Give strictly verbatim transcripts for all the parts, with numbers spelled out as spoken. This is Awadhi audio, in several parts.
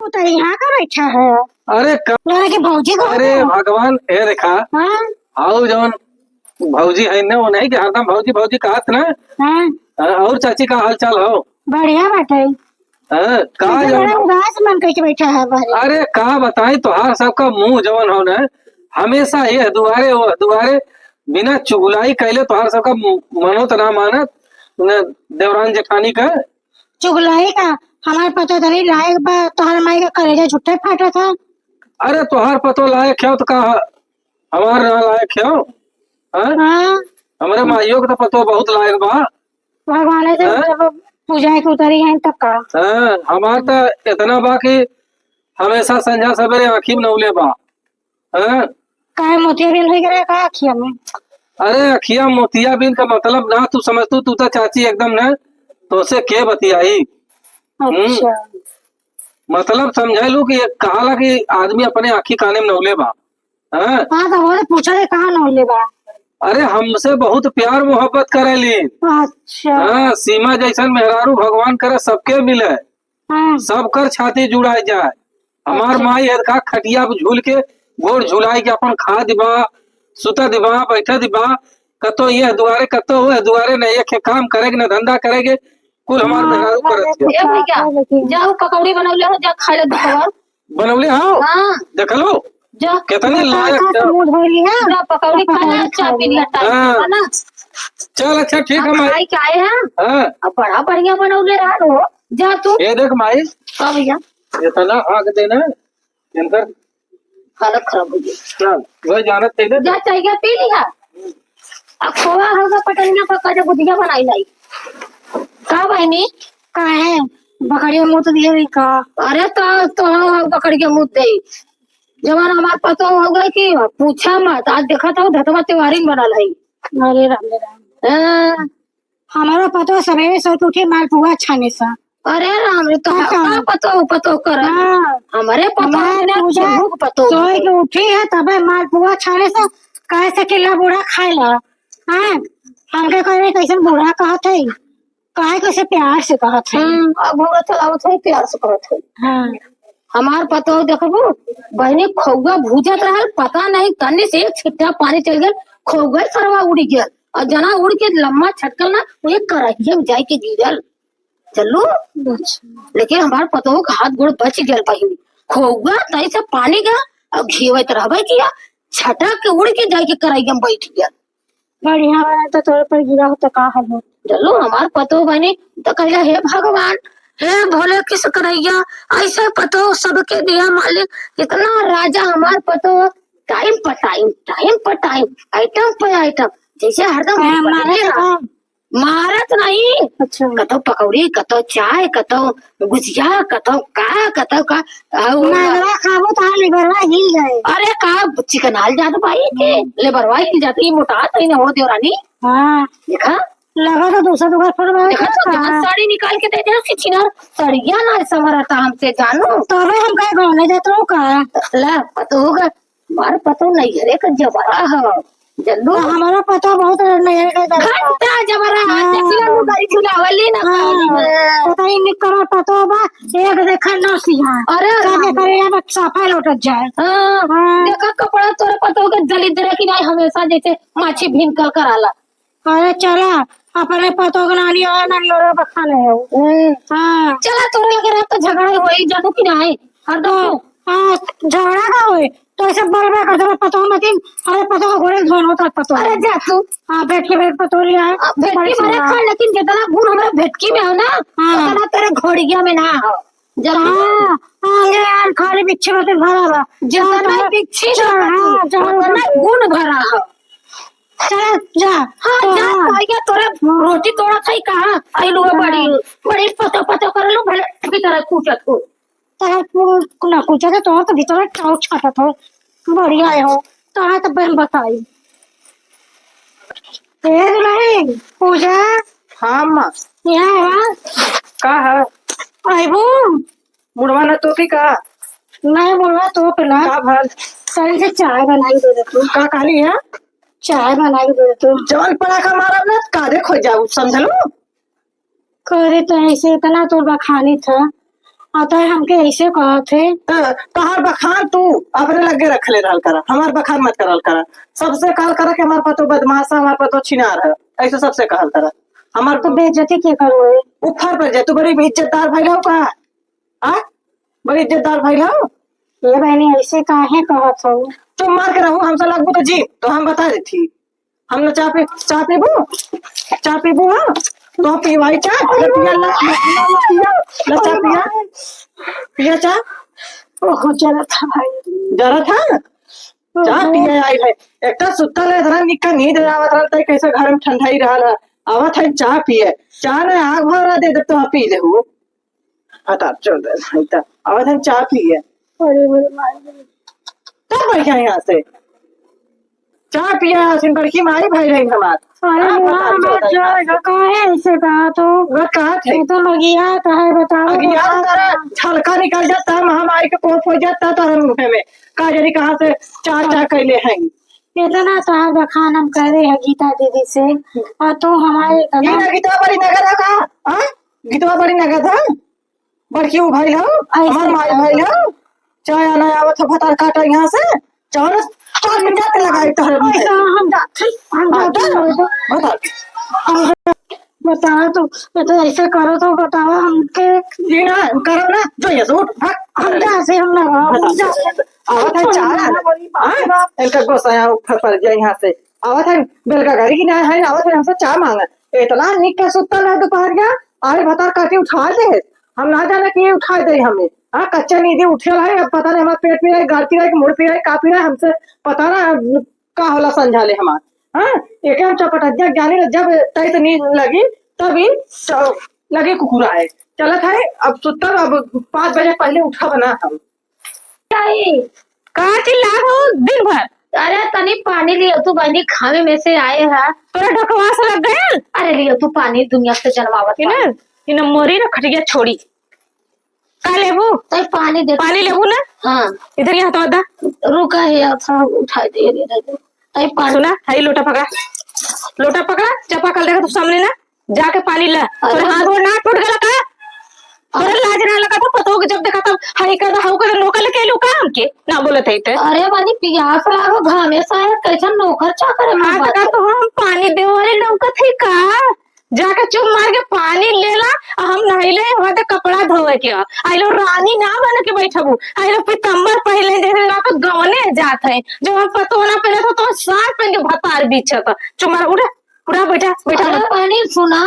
तो यहाँ का बैठा है? अरे का, लगा कि भौजी को अरे है। भगवान, ए देखा, हाँ? आओ जौन भौजी है ना, वो नहीं कि हरदम भौजी, भौजी कहत ना। हाँ। हाँ, और चाची का हाल चाल हो? बढ़िया बाटे। हाँ, का ये तो जौन बड़ा उदास मन करके बैठा है बाहर। अरे का बताई, तोहार सबका मुंह जौन हो ना, हमेशा ये दुआरे, वो दुआरे, बिना चुगलाई कैले तोहार सबका मनो त ना मानत, न देवरान जेठानी का। चुगलाई का? हमार पतो तनी लायक बा, तोहर माई का करेजा झूठे फाटत है। अरे तोहार पतो लायक है तो का हमार ना लायक है? हाँ? हाँ। हमरे माइयो के तो पतो बहुत लायक बा। भगवान से हाँ? जब पूजा के उतरी हैं तब का? हाँ, हमार तो इतना बा कि हमेशा संझा सवेरे आँखी में नौले बा। हाँ? काहे मोतियाबिंद होइ गया का अखिया में? अरे अखिया मोतियाबिंद का मतलब ना तू समझ तू, तू तो चाची एकदम ना, तोसे के बतियाई? हम्म। अच्छा। मतलब समझे लू कि एक कहाला कि आदमी अपने आँखी काने में नौले बा। हाँ? हाँ, तो वो तो पूछा थे कहाँ नौले बा? अरे हमसे बहुत प्यार मोहब्बत करेली। अच्छा। हाँ, सीमा जैसन मेहरारू भगवान करे सबके मिले। हाँ। सबकर छाती जुड़ाए जाए। हमार अच्छा। माई हर का खटिया पे झूल के गोड़ झुलाए के अपन खात बा, सुतत बा, बैठत बा, कतो यह दुआरे, कतो वह दुआरे, न एक काम करे के, न धंधा करे के, कुल हमार हाँ, मेहरारू हाँ, करत है। ए भैया, हाँ, लेकिन जाओ पकौड़ी बनौले हो, जा खा ले दुपहर। बनौले हो? हाँ। देख लो। जा। कितनी बताओ, लायक कहाँ से है। मुंह धो लिया? जा पकौड़ी खा ले, पकौड़ी चाय खा पी लिया, लिया। टाइम हाँ। है ना? चल, अच्छा, ठीक है, अब माई। खाई के आए हैं। हाँ। अब बड़ा बढ़िया बनौले रहा हो। जा तू। ये देख माई। का भैया? इतना आग देना, इनकर हालत खराब हो गई। चल, वह जानत थे ना। जा, चाय पी लिया। आ खोआ होगा पटनिया पका, जो गुजिया बनाई लाई। का बहनी? काहे? बकरिया मुत दिए रही का? अरे तो, तो बकरिया मुत दे। जवान हमार पतो हो गई कि पूछा मत। आज देखा था धतवा तिवारी बनल है। अरे राम रे राम। हाँ। हमारो पतो सवेरे सोच के उठी मालपुआ छाने सा। अरे राम रे, तो हाँ, का हाँ। पतो, पतो कर? हाँ। हमरे पतो हमार ने पूजा चिहुक पतो। सोए के उठी है, तबे मालपुआ छाने सा, कहे से कि ला बूढ़ा खाए ला। हाँ, हमके कहे कैसन बूढ़ा कहत है, काहे कैसे प्यार से कहत है। हम्म, अब बूढ़ा चलावत है, प्यार से कहत है। हाँ। हमार पतो देखबू, बहनी खोउआ भूजत रहल, पता नहीं कन्ने से एक छिट्टा पानी चल गया, खोउआ सरवा उड़ गया। और जना उड़ के लम्मा छटकल ना, वो एक करहिया में जाए के गिरल। चलू, अच्छा। लेकिन हमार पतोह के हाथ गोड़ बच गयल बहिनी। खोउआ तई से पानी का और घीवत रहबे किया, छटक के उड़ के जाए के करहिया में बैठ गया। बढ़िया बना तो तोरे पर गिरा हो तो का हल हो। चलू, हमार पतोह बहिनी तो कहला, "हे भगवान, हे भोले किस करहिया, ऐसे पतोह सबके दिया मालिक, इतना राजा हमार पतोह, टाइम पर टाइम, टाइम पर टाइम, आइटम पर आइटम, जैसे हरदम काहे मारे बदले तो रहा।" का? मारत नहीं। अच्छा। कतौ पकौड़ी, कतौ चाय, कतौ गुजिया, कतौ का, कतौ का। अउ मालवा खाबो तो हाँ लिवरवा हिल जाए। अरे का चिकनाल जात भाई के, हम्म। लिवरवा हिल जात, ई मोटा तो ही ना हो देवरानी। हाँ। देखा? लगा तो दूसरा दुकान पर में देखा तो का? जहाँ साड़ी निकाल के दे दे, उसकी छिनार सड़िया ना संवरता हमसे जानू। तबे हम कहे गाँव नहीं जात रहू का? ला, पतोह का हमार पतोह नैहरे का जबरा ह, जल्लू। तो हमारा पतोह बहुत नैहरे का जबरा ह। घंटा जबरा ह, हाँ। देखिए लुगाई झुलावली ना हाँ। पावली में। पता ही निक कमर पतोह बा, एक देखा नसिया। अरे सब राम। एकरे यहाँ बस साफा लौटत जाए। हाँ, हाँ। देखा कपड़ा तोरे पतोह के दलिद्र की नाई हमेशा जैसे माछी भिनकल कराला। अरे चला, अपने पतोह के नानी और नानी और बखाने हो। हम्म। हाँ। चला, तोरे लगे रह तो झगड़ा होई, जानू कि नाई? हरदम तो, तू। हाँ, झगड़ा का होई? तो ऐसे बल बल कर देबे पतोह मतिन, अरे पतोह के घोड़े धोन होता पतोह। अरे जा तू। हाँ, भेटकी भरे पतोह लिया है। अब भेटकी बड़ी भरे सुंदर। खा, लेकिन जितना गुण हमरा भेटकी में हो ना, हाँ। उतना तेरे घोड़िया में ना हो। जब हाँ, हाँ, ले यार, खाली बिच्छी मतिन भरा बा। जितना हाँ, बिच्छी हाँ, में हाँ, हाँ, उतना हाँ। गुण भरा हो। चल, जा। हाँ, तो जा, हाँ। भैया, तोरे हाँ। रोटी तोड़त है कहाँ? आई लुआ हाँ। बड़ी, बड़ी पतो पतो कर लू, भले की तरह कूचत हो। तोहर कु-, ना कूचत है, तोहर तो भीतर टाउट छाटत हो। बढ़िया है हो। तो हाँ, तो बहन बताई। ए दुल्हन, पूजा। हाँ, माँ। यहाँ आवा। का है? आइबू? मुड़वा ना तोपी का? नहीं, मुड़वा तोप ना। का भल? सही से चाय बनाई दे दे तू। का कहली है? चाय बनाई दे दे तू। जवन पड़ाका मारब ना, कादे खो जाऊ, समझलू? करे तो ऐसे इतना तो बखानी था। आ तो हमके ऐसे कहत है। त-, तोहार बखान तू अपने लगे रख ले रहल करा, हमार बखान मत करल करा। सबसे कहल करा कि हमार पतो बदमाश है, हमार पतो छिनार है, ऐसे सबसे कहल करा। हमार तो बेइज्जती के करो है? ऊपर पर जा, तू बड़ी इज्जतदार भइल हो का? आ? बड़ी इज्जतदार भइल हो? ये बहनी ऐसे काहे कहत हो? चुप मार के रहू, हमसे लगबू तो जी, तो हम बता देती। हम ना चाह पी, चाह पीबू? चाह पीबू, हाँ? तो पियवाई चाह, ले पिया, ले, ले, ले, ले पिया, ले चाह पिया। पिया चाह। ओहो, जरा था भाई। जरा था? चाह पिए आई है। एकटा सुत्तल है, इतना निक्का नींद आवत रहल, तई कैसे घर में ठंडाई रहल है। आवत है चाह पिए। चाह ना आग भरा दे, जब तो पी लेहू। हटा, छोड़ दे, नहीं तो। आवत है चाह पिए। अरे मेरे माई रे। तब बैठा यहाँ से। चाह पिया, सिन बड़की माई भाई रही हमार। अरे आप बता, हमार छोड़ दे। जाएगा, काहे ऐसे कहा तो? वो कहा थे? ये तो लगिया तो है, बताओ, अगिया तो बताओ। तारा छलका निकल जाता, महामारी के कोप हो जाता, तो हम मुँह में का जानी कहाँ से चाह, चाह कैले हैं। इतना तोहार बखान हम करे है गीता दीदी से, और तू हमारे इतना गीता, गीता बड़ी नगद है का? हाँ? गीतवा बड़ी नगद है, बड़की उ भइल हो, ऐसे हमार माई भइल हो, चाहे आना आवत हो भतार काटा यहाँ से, चाहे चार मिनट जाते लगाई तोहरे मुँह से। ऐसा हम जाते, हम हाँ, जाते तो हैं। बता। बता तो, ये तो ऐसे करो तो बताओ हमके। जी ना, करो ना, जो ये से उठ, भाग। हम जा से हम ना, हम बता। जा। आवत है चार आना। हाँ? इनका गोसाया ऊपर पड़ गया यहाँ से। आवत है, बेलगा गाड़ी की ना है, आवत है हमसे चाह मांगा। इतना निक के सुतल है दोपहरिया, आए भतार काटी उठा दे। हम ना जाने कि ये उठा दे हमें। हाँ, कच्चा नींद उठल है, अब पता नहीं हमारा पेट पी रहा है, गाल पी रहा है, कि मुड़ पी रहा है, का पी रहा है, हमसे पता ना का होला संझाले हमार। हाँ, एक हम चपटज्जा जाने ला, जब तय से नींद लगी, तभी च-, लगे कुकुराए। चलत है, अब सुतल, अब पाँच बजे पहले उठब ना हम। आई। का चिल्ला हो दिन भर? अरे तनी पानी लियो तू बहनी, घामे में से आए हा। तोरा ढकवास लग गयल? अरे लियो तू पानी, दुनिया से जनमावत इने, पानी। इने मोरी ना खटिया छोड़ी। का लेबू? तई पानी दे। पानी लेबू ना? हाँ। इधर यहाँ तो दा। रुका है, अच्छा उठा दे रे दादा। तई पानी। सुना, हई लोटा पकड़ा। लोटा पकड़ा, चापाकल देखा तू सामने ना। जाके पानी ला। अरे। तोरे हाथ गोड़ ना टूट गला का? तोरे अरे। लाज ना लगा तो पतोह के जब देखा तब हई कर दो, हऊ कर दो, नौकर लेके आइलू का हमके? ना बोलत है ते। अरे मानी पियास लागो, घामे से आया, कैसन नौकर चाकर है, हाँ, बात तो का कर। तो हम पानी देवे वाले लौकत है का? जाके चुप मार के पानी लेला, आ हम नहैले, वहाँ ते कपड़ा धोवे के ह। आई लो रानी ना बन के बैठबू, आई लो पीतम्बर पहले, जैसे रात गवने जात है, जो हम पतोह ना पहले तो, तो साथ पहन के भतार बीछत। चुप मार, उठ, उठा, बैठा, बैठा, अरे बैठा। पानी सुना,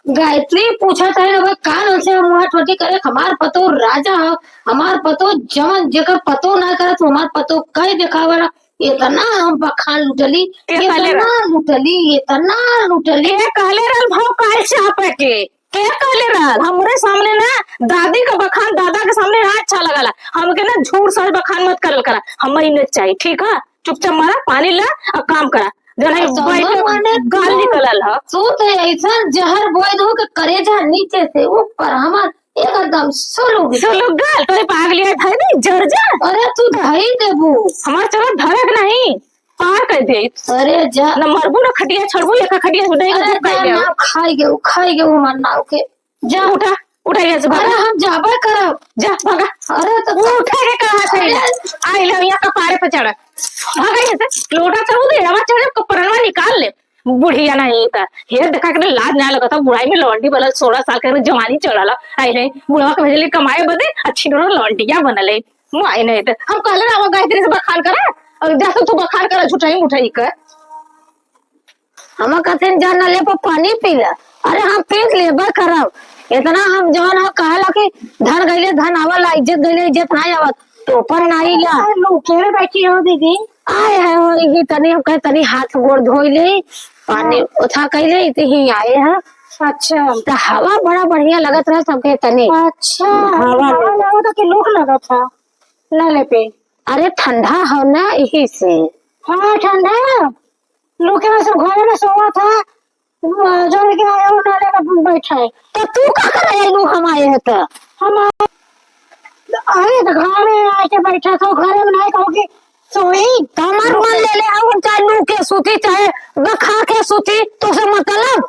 गायत्री पूछत है ना, कान से मुँह ठोटी करे, हमार पतो राजा हो, हमार पतो जवन जेकर पतो ना करत, हमार पतो कह देखावला, इतना हम बखान लुटली, के कहले इतना रहा? लुटली, इतना लुटली। के कहले रहल भाव काल चापे के? के कहले रहल? हमरे सामने ना दादी का बखान दादा के सामने ना अच्छा लगला। हमके ना झूठ सच बखान मत करल करा, हम ही नहीं चाहिए, ठीक है? चुपचाप मारा, पानी ला और काम करा। जौन है और समझ बैठे माने गाल तू, निकलल ह। तू तो ऐसा जहर बोए दो कि करेजा नीचे से ऊपर हमार एकदम सुलुग। सुलुग गाल, तोरे पागलिया धई दे, जर जा। अरे तू धई देबू। हमार चलो धरक नहीं, पार कर दे। अरे जा। न मरबू न खटिया छोड़बू, एक खटिया से नहीं अरे जा, खाई गयो। ना खाई गयो, खाई गयो हमार नाव के। जा। उठा, उठा यहाँ से भागा। अरे हम जाबे करब। जा, भागा। अरे तो वो उठे के कहा थे? अरे। आई लो, यहाँ कपारे पे चढ़ा। भागा यहाँ से। लोटा चढ़ू दे, आवाज चढ़े, कपड़वा निकाल ले। बुढ़िया नहीं था। हे देखा के लाज ना लगता, बुढ़ाई में लौंडी वाला सोलह साल के जवानी चढ़ाला। आई रे, बुढ़वा के भेजले कमाए बदे, अच्छी डोर लौंडिया बनले। माई नहीं तो। हम कहले ना, वो गायत्री से बखान करा, और जैसे तू बखान करा, झूठाई मुठाई कर। हम कहते हैं, जा नले पर पानी पी ले। अरे, हम पी लेबे करब। इतना हम जवन हो कहला कि धन गइले धन आवला, इज्जत गइले इज्जत नहीं आवत, तो पर नहीं ला। अरे, लुके में बैठी हो दीदी। आए हैं, हो, यही तनी हम कहे, तनी हाथ गोड़ धोई ले, पानी हाँ। उठा कइले, इतनी ही आए हैं। अच्छा। तो हवा बड़ा बढ़िया लगत रहा सबके तनी। अच्छा, हवा हवा लगत। लगत था कि लुक लगत था नले पे। अरे, ठंडा हो ना, यही से। हाँ, ठंडा। लुके में सब घरे में सोवा था, जौन के आए हो नाले में बैठा है। तो तू का करे अइलू हम आए हैं तो? हम आ-, अरे तो घर में आके बैठा था, घरे में नहीं कहो कि सोई। तो हमार मन ले ले, आओ हम चाहे लू के सूती, चाहे बखा के सूती, तो से मतलब।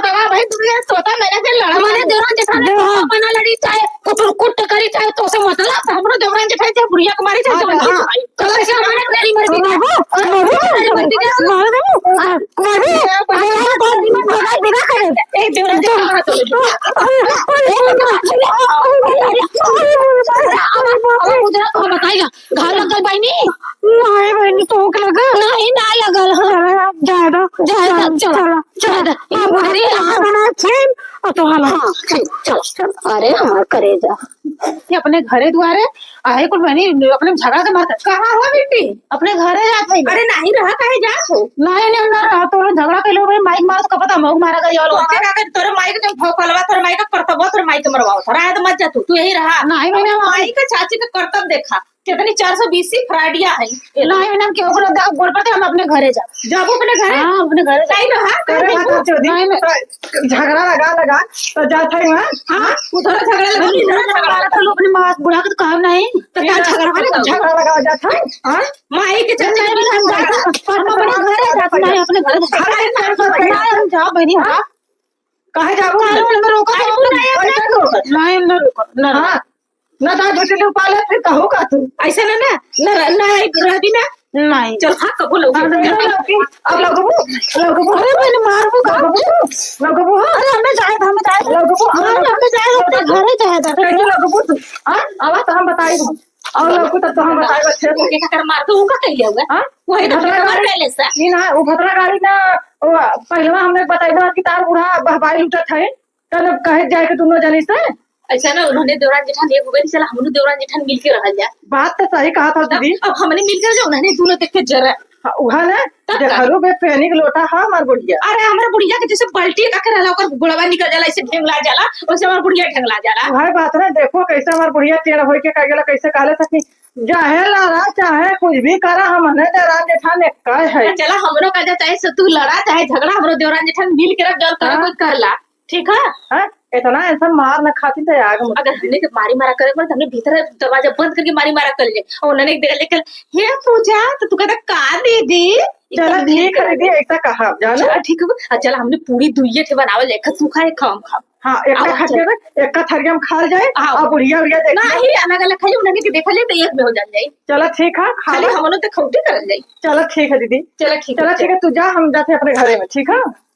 बतावा भाई, तू ये सोता मेरे से लड़ा। हमारे देवरान जेठानी हाँ। बना लड़ी, चाहे कुटुर कुट करी, चाहे तो से मतलब, हमरो देवरान जेठानी, चाहे बुढ़िया कुमारी, चाहे हाँ, जवान हाँ। भाई। तो कैसे हमारे तेरी मर्जी? बाबू, बाबू, तेरी मर्जी? बाबू, बाबू, बाबू, बाबू, बाबू, ए, देवरान जेठानी, हाथ ले। अब, अब मुझे बताइएगा। घाव लगल बहिनी? नाही बहिनी, तोहके लगल? नाही, ना लगल, हाँ। चला, अब जाए दो। जाए दो, चला, चला, चला। चला। अब अरे, अरे, हाँ। बना छीन, और तो हला। हाँ, चल, चल, चल। अरे, हमार करेजा। ये अपने घरे दुआरे आहे कुल बहिनी, अपने झगड़ा के मारत। कहाँ हो बिट्टी? अपने घरे जात है। अरे, नाही रहा, काहे जात हो? नाही, नाही, ना रहा, तो झगड़ा के लोग माइक मारत, का पता, मौग मारा गई और तोहके का करे, तोरे माइक के भौंकलवा, तोरे माइक का करतबो, तोरे माइक के मरवाओ, तोरा आए तो मत जा तू, तू यही रहा। नाही, नाही, नाही। माइक के चाची के करतब देखा। कितनी चार सौ बीस ही फ्राडिया है। नहीं, मैडम, क्यों करो? दा-, बोल पड़ते, हम अपने घरे जाओ। जाबो अपने घरे? हाँ, अपने घरे जाओ। नहीं रहा? अरे, नहीं, बात नहीं, नहीं। झगड़ा लगा, लगा, तो जात है वहाँ। हाँ, उधर झगड़ा लगा, इधर झगड़ा लगा। तो लोग अपने माँ, बूढ़ा के तो कहब नहीं। तो क्या झगड़ा अरे, तो लगा? झगड़ा लगा जात है, हाँ? माई के चलते नहीं, नहीं, हम जाते हैं। हम अपने घरे जाते हैं, अपने घरे जाते हैं। अरे, नहीं, हम जाओ, बहनी, हाँ। काहे जाबो? काहे उनका रोको? काहे उनका रोको? नहीं, उनका रोको। नहीं, उनका रोको, ना रोको। हाँ। ना तो झूठे लोग पाले, फिर कहो का तू? ऐसे ना, ना, ना, ना, एक रहती ना। नहीं। चल, हाँ, कबो लोग। हाँ, नहीं, नहीं, नहीं। अब लगबू, लगबू। अरे, मैंने मारबू का? लगबू, लगबू, हाँ। अरे, हमें जाए, हमें जाए। लगबू, हाँ, हमें जाए, अपने घरे जाए, जाए। कैसे लगबू तू? हाँ, आवा तो हम बताई दो। और लोग को तब तो हम बताए अच्छे से। ओके, का कर मार के उनका कह लिया हुआ। हाँ? वही तो भतरा फिर हमारे गाड़ी, कहले से। ई ना, वो भतरा गाड़ी ना, वो पहलवा हमने बताई कि तार बूढ़ा बहबाई लुटत है, तब कहे जाए के दोनों जनी से। ऐसा ना, उन्होंने देवरान जेठान एक हो गए, चला हमनों देवरान जेठान मिल के रहल जा। बात तो सही कहा था तब दीदी। अब हमने मिल के रह जा, उन्होंने दोनों देख के जरा। हाँ, उहा ना, तब का? देखलू बे, पेनी के लोटा है हमार बुढ़िया। अरे, हमार बुढ़िया के जैसे बाल्टी का के रहला, ओकर गोड़वा निकल जाला, ऐसे ढेंगला जाला, वैसे हमार बुढ़िया ढेंगला जाला। उहे बात ना, देखो कैसे हमार बुढ़िया टेढ़ होई के कह गेला, कैसे कहले सकी, चाहे लड़ा, चाहे कुछ भी करा, हमने देवरान जेठान एक है। चला, हमरो का जा, चाहे से तू लड़ा, चाहे झगड़ा, हमरो देवरान जेठान मिल के रख, जल कर हाँ। कोई कर ला। ठीक है? हाँ? इतना ऐसा मार न खाती तो आग मत अगर हमने के मारी मारा करे, तो हमने भीतर दरवाजा बंद करके मारी मारा कर ले। और उन्होंने देख लेकर, "हे पूजा, तो तू कहता का दीदी?" चला एकदम ठीक है दीदी, ऐसा कहा, जानो? चला ठीक है। आ चला हमने पूरी दुइये ठे बनावल, एक सूखा, एक हम खाब। हाँ, एक आओ, खा चल। के एक थरिया में खा जाए, आओ। और बुढ़िया उढ़िया देख ना, ले। ही अलग अलग खाई, उन्होंने के देखा ले तो एक में हो जान जाए। चला ठीक है, खा खाली ले। हमनों तो खौटी करल जाए। चला ठीक है दीदी। चला ठीक है, चला ठीक है, तू जा, हम जाते अपने घरे में, ठीक है?